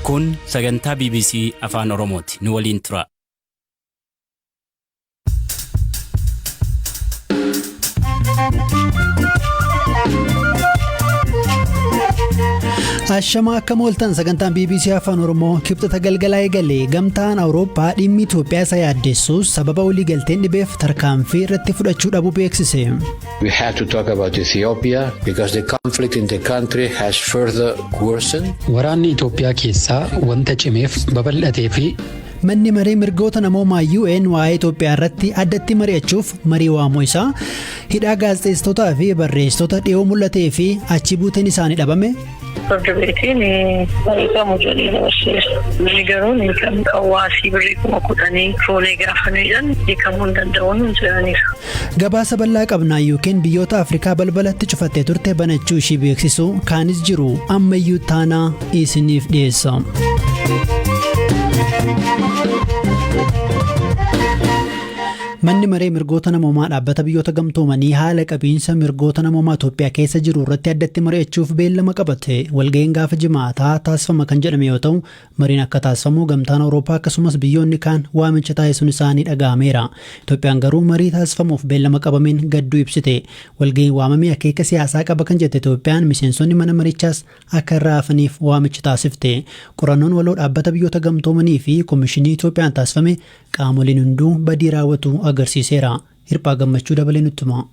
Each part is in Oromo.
Kun sagantaa BBC Afaan Oromooti. Nu waliin tura. Ashamaa akkam ooltan sagantaan BBC Afaan Oromoo kibxata galgalaa eegale. Gamtaan Awurooppaa dhimmi Itoophiyaa isa yaaddeessus sababa waliigalteen dhibeef tarkaanfii irratti fudhachuu dhabuu beeksise. We have to talk about Ethiopia because the conflict in the country has further worsened. Waraanni Itoophiyaa keessaa wanta cimeef babal'atee fi Manni maree mirgoota namoomaa UN waa'ee Itoophiyaa irratti addatti mari'achuuf marii waamuu isaa, hidhaa gaazexeessitotaa fi barreessitoota dhiyoo mul'atee fi achi buuteen isaanii dhabame. Farda beetiin hiikamu jedhee dabarseera. Inni garuu ni kan waasii birrii 10,000 fuunee gaafa nuyi jedhan hiikamuu hin danda'u nuun jedhaniiru. Gabaasa bal'aa qabnaa yookiin biyyoota Afrikaa balbalatti cufattee turte banachuu ishii beeksisu kaanis jiru ammayyuu taanaa isiniif dhiyeessa. Manni maree mirgoota namoomaa dhaabbata biyyoota gamtoomanii haala qabiinsa mirgoota namoomaa Itoophiyaa keessa jiru irratti addatti mari'achuuf beellama qabate. Walga'iin gaafa jimaataa taasifama kan jedhame yoo ta'u, mariin akka taasifamu gamtaan Awurooppaa akkasumas biyyoonni kaan waamicha taasisuun isaanii dhaga'ameera. Itoophiyaan garuu marii taasifamuuf beellama qabameen gadduu ibsite. Walga'iin waamame akeeka siyaasaa qaba kan jette Itoophiyaan miseensonni mana marichaas akka irraa hafaniif waamicha taasifte. Qorannoon waloo dhaabbata biyyoota gamtoomanii fi komishinii Itoophiyaan taasifame qaamoleen hunduu badii raawwatu agarsiiseera. Hirphaa Gammachuu dabalee nutti hima.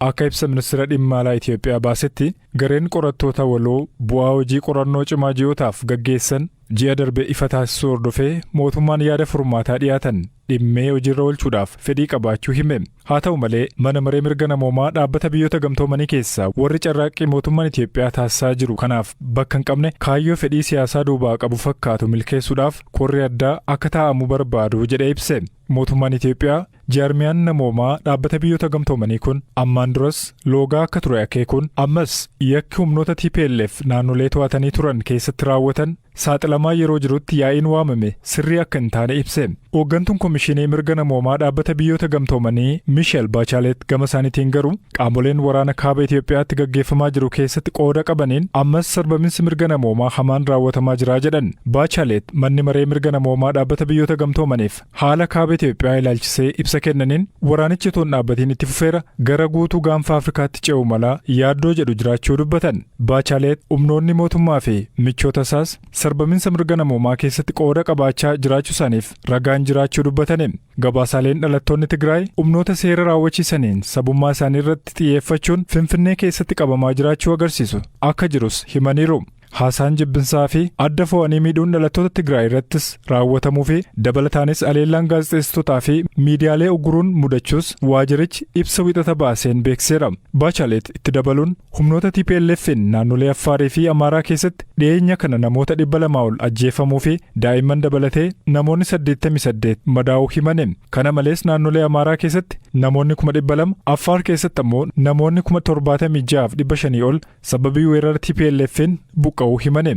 Akka ibsa ministeera dhimma alaa Itoophiyaa baasetti gareen qorattoota waloo bu'aa hojii qorannoo cimaa ji'ootaaf gaggeessan ji'a darbe ifa taasisuu hordofee mootummaan yaada furmaataa dhiyaatan dhimmee hojiirra oolchuudhaaf fedhii qabaachuu hime. Haa ta'u malee mana maree mirga namoomaa dhaabbata biyyoota gamtoomanii keessaa warri carraaqqii mootummaan Itoophiyaa taasisaa jiru kanaaf bakka hin qabne kaayyoo fedhii siyaasaa duubaa qabu fakkaatu milkeessuudhaaf korri addaa akka taa'amu barbaadu jedhee ibse. Mootummaan Itoophiyaa jaarmiyaan namoomaa dhaabbata biyyoota gamtoomanii kun ammaan duras loogaa akka ture akeekuun ammas yakki humnoota TPLF naannolee to'atanii turan keessatti raawwatan saaxilamaa yeroo jirutti yaa'iin waamame sirrii akka hin taane ibse. Hooggantuun Komishinii Mirga Namoomaa Dhaabbata Biyyoota Gamtoomanii Misheel Baachaaleet gama isaaniitiin garuu qaamoleen waraana kaaba Itoophiyaatti gaggeeffamaa jiru keessatti qooda qabaniin ammas sarbaminsi mirga namoomaa hamaan raawwatamaa jira jedhan. Baachaaleet manni maree mirga namoomaa Dhaabbata Biyyoota Gamtoomaniif haala kaaba Itoophiyaa ilaalchisee ibsa kennaniin waraanichi otoo hin dhaabbatiin itti fufeera gara guutuu gaanfa Afrikaatti ce'uu mala yaaddoo jedhu jiraachuu dubbatan. Baachaaleet humnoonni mootummaa fi michoota isaas sarbaminsa mirga namoomaa keessatti qooda qabaachaa jiraachuu isaaniif ragaan jiraachuu dubbatani. Gabaasaaleen dhalattoonni Tigraay humnoota seera raawwachiisaniin sabummaa isaanii irratti xiyyeeffachuun Finfinnee keessatti qabamaa jiraachuu agarsiisu akka jirus himaniiru. Haasaan jibbinsaa fi adda fo'anii miidhuun dhalattoota Tigraay irrattis raawwatamuu fi dabalataanis aleellaan gaazexeessitotaa fi miidiyaalee ugguruun mudachuus waajirichi ibsa wixata baaseen beeksiseera. Baachaleet itti dabaluun humnoota TPLF'n naannolee Affaarii fi Amaaraa keessatti dhiyeenya kana namoota 200 ol ajjeefamuu fi daa'imman dabalatee namoonni 88 madaa'uu himane. Kana malees naannolee Amaaraa keessatti namoonni 200,000, Affaar keessatti ammoo namoonni 76,500 ol sababii weerara TPLF'n buqqa'uu himane.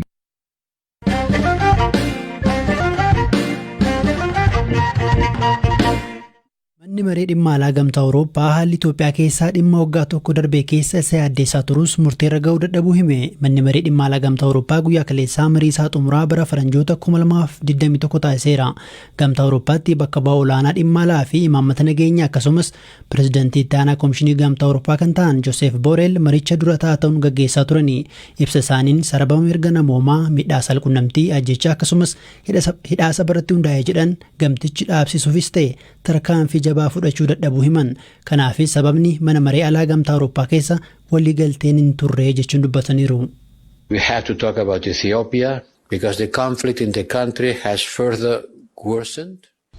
Manni maree dhimma alaa gamtaa Awurooppaa haalli Itoophiyaa keessaa dhimma waggaa tokko darbee keessa isa yaaddeessaa turus murteerra ga'uu dadhabuu hime. Manni maree dhimma alaa gamtaa Awurooppaa guyyaa kaleessaa marii isaa xumuraa bara faranjoota 2021 taasiseera. Gamtaa Awurooppaatti bakka bu'aa olaanaa dhimma alaa fi imaammata nageenyaa akkasumas pirezidantii itti aanaa Komishinii Gamtaa Awurooppaa kan ta'an Joseef Booreel maricha dura taa'aa ta'uun gaggeessaa turani. Ibsa isaaniin sarbama mirga namoomaa, miidhaa saalqunnamtii, ajjeechaa akkasumas hidhaa sabarratti hundaa'e jedhan gamtichi dhaabsisuufis ta'e tarkaanfii jabaa fudhachuu dadhabuu himan. Kanaafis sababni mana maree alaa Gamtaa Awurooppaa keessa waliigalteen hin turre jechuun dubbataniiru. We have to talk about Ethiopia because the conflict in the country has further worsened.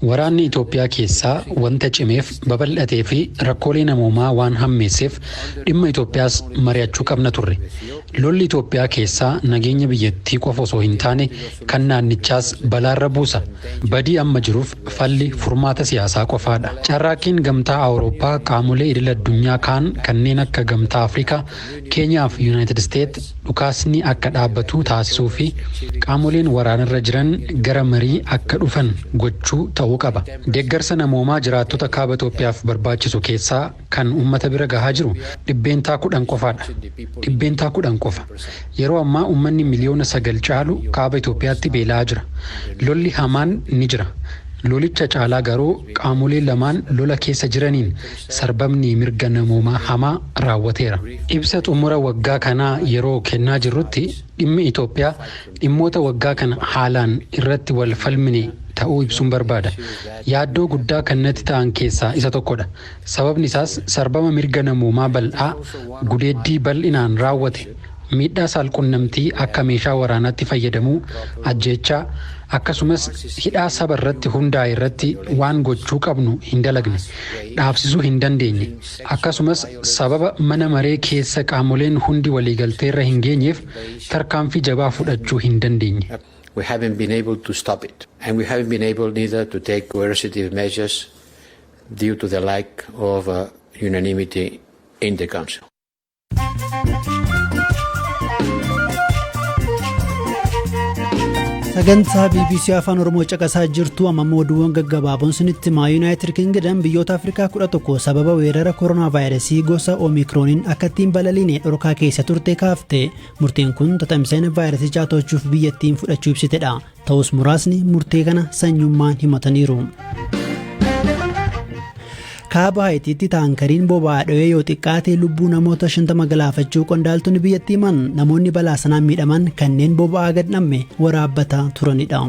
Waraanni Itoophiyaa keessaa wanta cimeef babal'atee fi rakkoolee namoomaa waan hammeesseef dhimma Itoophiyaas mari'achuu qabna turre. Lolli Itoophiyaa keessaa nageenya biyyattii qofa osoo hin taane kan naannichaas balaarra buusa. Badii amma jiruuf falli furmaata siyaasaa qofaadha. Carraaqqiin Gamtaa Awurooppaa qaamolee idil-addunyaa kaan kanneen akka Gamtaa Afrikaa, Keenyaa fi Yuunaayitid Isteet dhukaasni akka dhaabbatu taasisuu fi qaamoleen waraanarra jiran gara marii akka dhufan gochuu ta'uu ta'uu qaba. Deeggarsa namoomaa jiraattota kaaba Itoophiyaaf barbaachisu keessaa kan uummata bira gahaa jiru 10% qofaadha. 10% qofa. Yeroo ammaa uummanni 9 miliyoona caalu kaaba Itoophiyaatti beela'aa jira. Lolli hamaan ni jira. Lolicha caalaa garuu qaamolee lamaan lola keessa jiraniin sarbamni mirga namoomaa hamaa raawwateera. Ibsa xumura waggaa kanaa yeroo kennaa jirrutti dhimmi Itoophiyaa dhimmoota waggaa kana haalaan irratti wal falmine ta'uu ibsuun barbaada. Yaaddoo guddaa kan natti ta'an keessaa isa tokkodha. Sababni isaas sarbama mirga namoomaa bal'aa, gudeeddii bal'inaan raawwate, miidhaa saalqunnamtii akka meeshaa waraanaatti fayyadamuu, ajjeechaa, akkasumas hidhaa saba irratti hundaa'e irratti waan gochuu qabnu hin dalagne, dhaabsisuu hin dandeenye. Akkasumas sababa mana maree keessa qaamoleen hundi waliigalteerra hin geenyeef tarkaanfii jabaa fudhachuu hin dandeenye. We haven't been able to stop it. And we haven't been able neither to take coercive measures due to the lack of unanimity in the Council. Sagantaa BBC Afaan Oromoo caqasaa jirtu. Amma oduuwwan gaggabaaboon sinitti himaa. Yuunaayitid Kingdom biyyoota Afrikaa 11 sababa weerara koronaa vaayirasii gosa Oomikrooniin akka ittiin balaliine dhorkaa keessa turte kaafte. Murteen kun tatamsa'ina vaayirasichaa to'achuuf biyyattiin fudhachuu ibsitedha. Ta'us muraasni murtee kana sanyummaan himataniiru. Kaaba Haayitiitti taankariin boba'aa dho'ee yoo xiqqaate lubbuu namoota 50 galaafachuu qondaaltonni biyyattii himan. Namoonni balaa sanaan miidhaman kanneen boba'aa gad dhamme waraabbataa turanidha.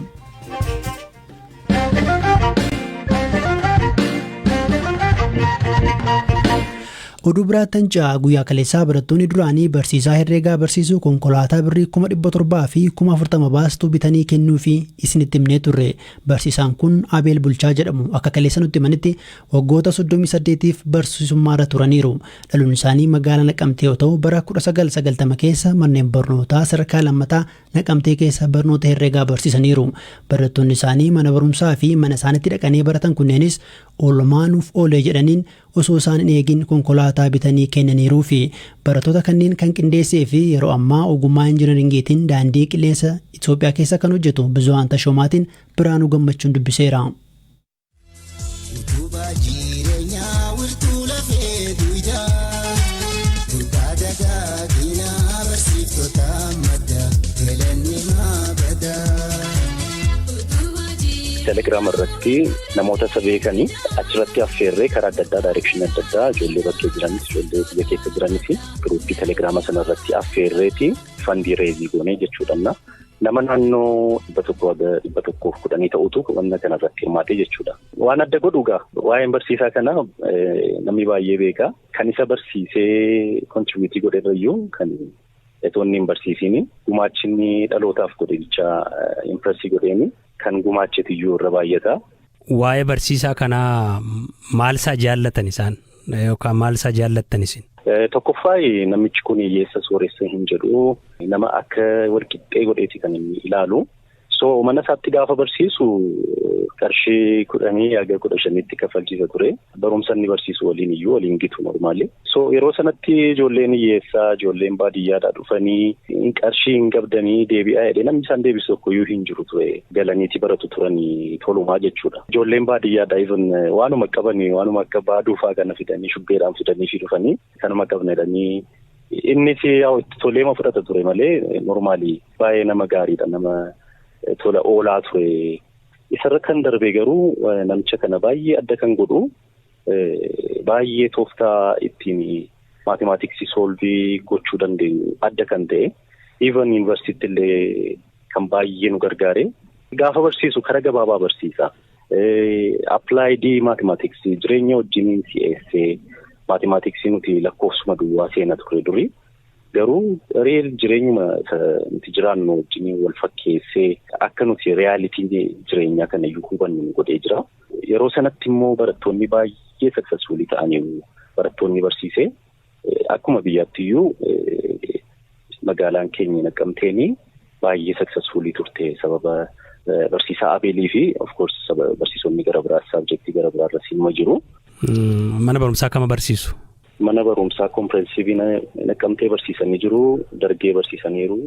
Oduu biraattan ce'a. Guyyaa kaleessaa barattoonni duraanii barsiisaa herreegaa barsiisuu konkolaataa birrii 740,040 baastuu bitanii kennuu fi isinitti himnee turre. Barsiisaan kun Abeel Bulchaa jedhamu. Akka kaleessa nutti himanitti waggoota 38f barsiisummaarra turaniiru. Dhaloonni isaanii magaalaa Naqamtee yoo ta'u, bara 1990 keessa manneen barnootaa sadarkaa lammataa Naqamtee keessa barnoota herreegaa barsiisaniiru. Barattoonni isaanii mana barumsaa fi mana isaaniitti dhaqanii baratan kunneenis oolmaanuuf oolee jedhaniin osoo isaan hin eegin konkolaataa bitanii kennaniiruu fi barattoota kanneen kan qindeessee fi yeroo ammaa ogummaa injinaringiitiin daandii qilleensa Itoophiyaa keessa kan hojjetu Bizuwaan Tashoomaatiin Biraanuu Gammachuun dubbiseera. Utubaa jireenyaa, wirtuu lafee duudaa, burqaa dagaaginaa, barsiiftota madda galanni maabadaa. Telegiraam irratti namoota isa beekanii achirratti affeerree karaa adda addaa, direction adda addaa, ijoollee bakkee jiranis, ijoollee biyya keessa jiranis group Telegiraama sana irratti affeerreeti fund raise goonee jechuudha. Nama naannoo 100 haga 110 ta'utu wanna kana irratti hirmaatee jechuudha. Waan adda godhu egaa waa'een barsiisaa kanaa namni baay'ee beeka. Kan isa barsiisee contribute godhe irrayyuu kan otoo inni hin barsiisiin gumaachinni dhalootaaf godhe jecha impress godheeni kan gumaacheetiyyuu irra baay'ata. Waa'ee barsiisaa kanaa maal isaa jaallatan isaan yookaan maal isaa jaallattan isin? Tokkoffaa, namichi kun hiyyeessa sooressa hin jedhu, nama akka walqixxee godheeti kan inni ilaalu. So mana isaatti gaafa barsiisu qarshii 10 haga 15tti kaffalchiisa ture. Barumsa inni barsiisu waliin iyyuu waliin gitu normal. So yeroo sanatti ijoolleen hiyyeessaa, ijoolleen baadiyyaadhaa dhufanii qarshii hin qabdanii deebi'aa jedhee namni isaan deebisu tokkoyyuu hin jiru ture. Galaniiti baratu turanii tolumaa jechuudha. Ijoolleen baadiyyaadhaa even waanuma qabanii, waanuma akka baaduufaa kana fidanii, shubbeedhaan fidanii fi dhufanii kanuma qabna jedhanii, innis itti toleema fudhata ture malee normal baay'ee nama gaariidha, nama tola oolaa ture. Isarra kan darbe garuu namicha kana baay'ee adda kan godhu baay'ee tooftaa ittiin mathematics solve gochuu dandeenyu adda kan ta'e, even yuunivarsiitii illee kan baay'ee nu gargaare, gaafa barsiisu kara gabaabaa barsiisa. Applied mathematics jireenya wajjiniin si'eessee, mathematics nuti lakkoofsuma duwwaa seena ture durii. Garuu real jireenyuma nuti jiraannu wajjiniin wal fakkeessee akka nuti reality jireenyaa kana iyyuu hubannu nu godhee jira. Yeroo sanatti immoo barattoonni baay'ee successful ta'aniiru, barattoonni barsiisee. Akkuma biyyaatti iyyuu magaalaan keenya Naqamteenii baay'ee successful turte sababa barsiisaa Abeelii fi of course barsiisonni gara biraas subject gara biraarras immoo jiru. Mana barumsaa kama barsiisu? Mana barumsaa comprehensive Naqamtee barsiisanii jiru, Dargee barsiisaniiru,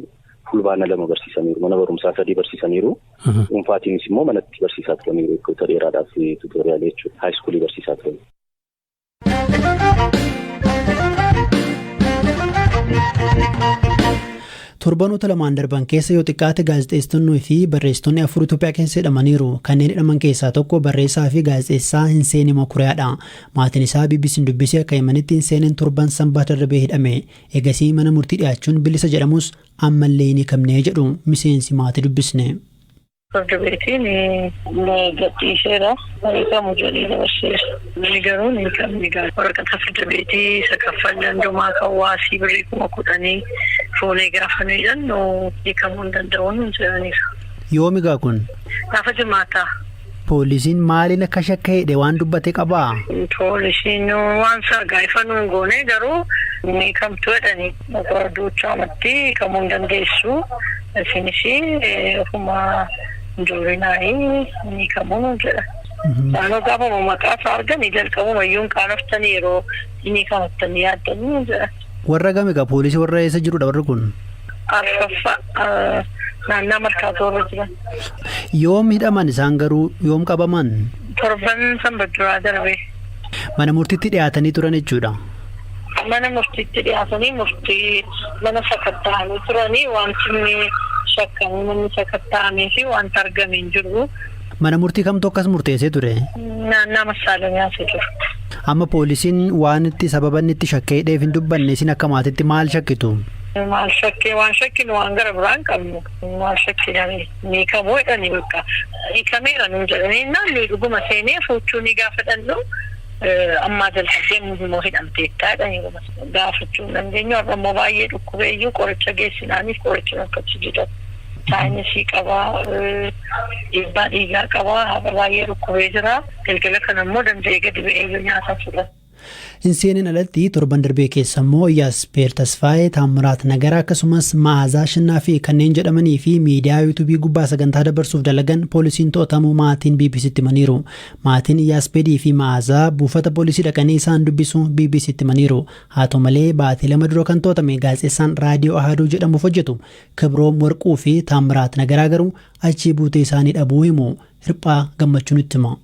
Fulbaana 2 barsiisaniiru. Mana barumsaa 3 barsiisaniiru. Dhuunfaatiinis immoo manatti barsiisaa turaniiru. Waggoota dheeraadhaaf tuutoriyaalii jechuudha. Haayiskuulii barsiisaa turan. Torbanoota lamaan darban keessa yoo xiqqaate gaazexeessitoonnii fi barreessitoonni 4 Itoophiyaa keessa hidhamaniiru. Kanneen hidhaman keessaa tokko barreessaa fi gaazexeessaa Hinseenee Makuriyaadha. Maatiin isaa BBC'n dubbisee akka himanitti Hinseeneen torban sanbata darbee hidhame. Egasii mana murtii dhiyaachuun bilisa jedhamus ammallee hin hiikamne jedhu miseensi maatii dubbisne. Farda beetiin gadhiiseera. Hiikamu jedhee dabarseera. Inni garuu hin hiikamne waraqata farda beetii isa kaffallee hundumaa kan waasii birrii 10,000 fuunee gaafa nuyi jennu hiikamuu hin danda'u nuun jedhaniiru. Yoomi gaa kun? Gaafa jimaataa. Poolisiin maaliin akka shakke hidhe waan dubbate qabaa? Poolisiin waan isaa ifa nuun goone garuu ni hiikamtu jedhanii. Duuchaamatti hiikamuu hin dandeessu. Isinis ofuma joorinaayi ni hiikamuu nuun jedhan. Naannoo gaafama maqaa isaa arganii jalqabuma iyyuu hin qaanoftanii yeroo inni hiikamuttanii yaaddanii jedhan. Warra gami egaa poolisii warra eessa jirudha warri kun? Arfaffaa naannaa Markaatoo irra jiran. Yoom hidhaman isaan garuu yoom qabaman? Torban sanbata duraa darbee. Mana murtiitti dhiyaatanii turan jechuudha. Mana murtiitti dhiyaatanii murtii mana sakatta'anii turanii wanti inni shakkamee manni sakatta'amee fi wanta argame hin jiru. Mana murtii kamtu akkas murteessee ture? Naannaa Massaalamiyaa jiru. Amma poolisiin waan itti sababa inni itti shakkee hidheef hin dubbanne isin akka maatiitti maal shakkitu? Maal shakkee waan shakkinu waan gara biraa hin qabnu. Maal shakkinani ni hiikamuu jedhanii bakka hiikameera nuun jedhanii namni dhuguma seenee fuuchuu ni gaafadhannu ammaa jalqabdee immoo hidhamteettaa jedhanii gaafachuu hin dandeenyu. Har'a immoo baay'ee dhukkubeeyyuu qoricha geessinaaniif qoricha rakkachuu didan. Saayinsii qabaa, dhiibbaa dhiigaa qabaa, har'a baay'ee dhukkubee jira. Galgala kana immoo danda'ee gadi ba'ee nyaata fudhata. Hinseeneen alatti torban darbee keessa immoo Iyyaaspeer Tasfaayee, Taammiraat Nagaraa akkasumas Ma'aazaa Shinnaa fi kanneen jedhamanii fi miidiyaa yuutuubii gubbaa sagantaa dabarsuuf dalagan poolisiin to'atamuu maatiin BBCtti himaniiru. Maatiin Iyyaaspeedii fi Ma'aazaa buufata poolisii dhaqanii isaan dubbisuu BBCtti himaniiru. Haa ta'u malee baatii 2 dura kan to'atame gaazexeessaan raadiyoo Ahaduu jedhamuuf hojjetu Kibroom Warquu fi Taammiraat Nagaraa garuu achii buutee isaanii dhabuu himu. Hirphaa Gammachuu nutti hima.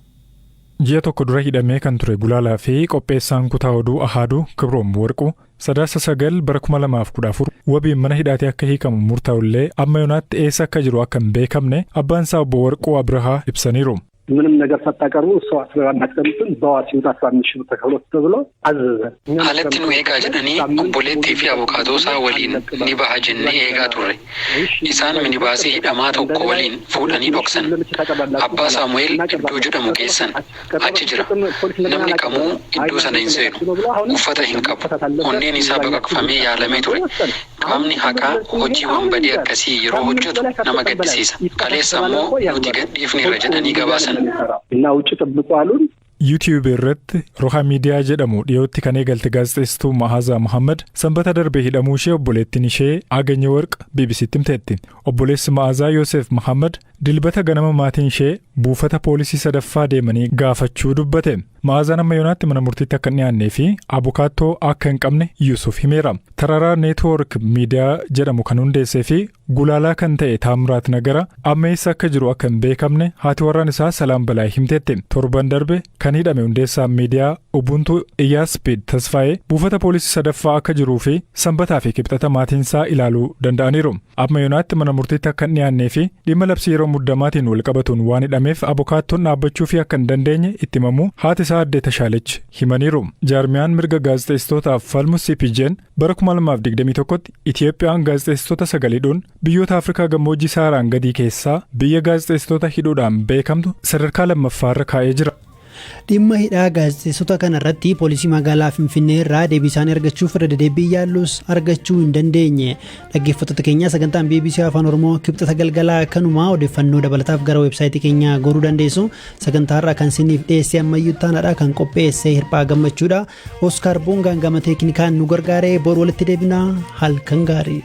Ji'a tokko dura hidhamee kan ture Gulaalaa fi qopheessaan kutaa oduu Ahaaduu Kibroom Warquu Sadaasa 9 bara 2014 wabiin mana hidhaatee akka hiikamu murtaa'ullee amma yoonaatti eessa akka jiru akka hin beekamne abbaan isaa obbo Warquu Abrahaa ibsaniiru. ምንም ነገር ሳታቀርቡ እሷ ስለአናስቀምጥም በዋስ ይውጣ 15 ሺህ ብር ተከፍሎ ተብሎ አዘዘ። Alatti nu eegaa jedhanii obboleettii fi abukaatoo isaa waliin ni baha jennee eegaa turre. Isaan minibaasii hidhamaa tokko waliin fuudhanii dhoksan. Abbaa Saamu'eel iddoo jedhamu geessan. Achi jira. Namni kamuu iddoo sana hin seenu. Uffata hin qabu. Onneen isaa baqaqfamee yaalamee ture. Qaamni haqaa hojii wanbadee akkasii yeroo hojjetu nama gaddisiisa. Kaleessa ammoo nuti gadhiifneerra jedhanii gabaasan. እና ውጭ ጠብቁ አሉን። YouTube irratti Roha Miidiyaa jedhamu dhiyootti kan eegalte gaazexeessituu Ma'aazaa Muhammad sanbata darbe hidhamuu ishee obboleettiin ishee Aganye Warq BBCtti himteetti. Obboleessi Ma'aazaa Yoosef Muhammad dilbata ganama maatiin ishee buufata poolisii sadaffaa deemanii gaafachuu dubbate. Ma'aazaan amma yoonaatti mana murtiitti akka hin dhiyaannee fi abukaattoo akka hin qabne Yuusuf himeera. Tararaa Neetwoork Miidiyaa jedhamu kan hundeessee fi gulaalaa kan ta'e Taamiraat Nagara amma eessa akka jiru akka hin beekamne haati warraan isaa Salaam Balaay himteetti. Torban darbe kan hidhame hundeessaan miidiyaa Ubuntu Iyyaaspeed Tasfaayee buufata poolisii sadaffaa akka jiruu fi sanbataa fi kibxata maatiinsaa ilaaluu danda'aniiru. Amma yoonaatti mana murtiitti akka hin dhiyaannee fi dhimma labsii yeroo muddamaatiin wal qabatuun waan hidhameef abukaattoon dhaabbachuu fi akka hin dandeenye itti himamuu haati isaa addee Tashaalech himaniiru. Jaarmiyaan mirga gaazexeessitootaaf falmu CPJ'n bara 2021tti Itiyoophiyaan gaazexeessitoota 9 hidhuun biyyoota Afrikaa gammoojjii Saharaan gadii keessaa biyya gaazexeessitoota hidhuudhaan beekamtu sadarkaa lammaffaarra kaa'ee jira. Dhimma hidhaa gaazexeessota kana irratti poolisii magaalaa Finfinnee irraa deebii isaanii argachuuf irra deddeebiin yaallus argachuu hin dandeenye. Dhaggeeffattoota keenya sagantaan BBC Afaan Oromoo kibxata galgalaa kanumaa odeeffannoo dabalataaf gara weebsaayitii keenyaa goruu dandeessu. Sagantaa irraa kan isiniif dhiyeesse ammayyuu taanaadha kan qopheesse Hirphaa Gammachuudha. Oskaar Boongaan gama teeknikaan nu gargaaree boru walitti deebinaa halkan gaarii.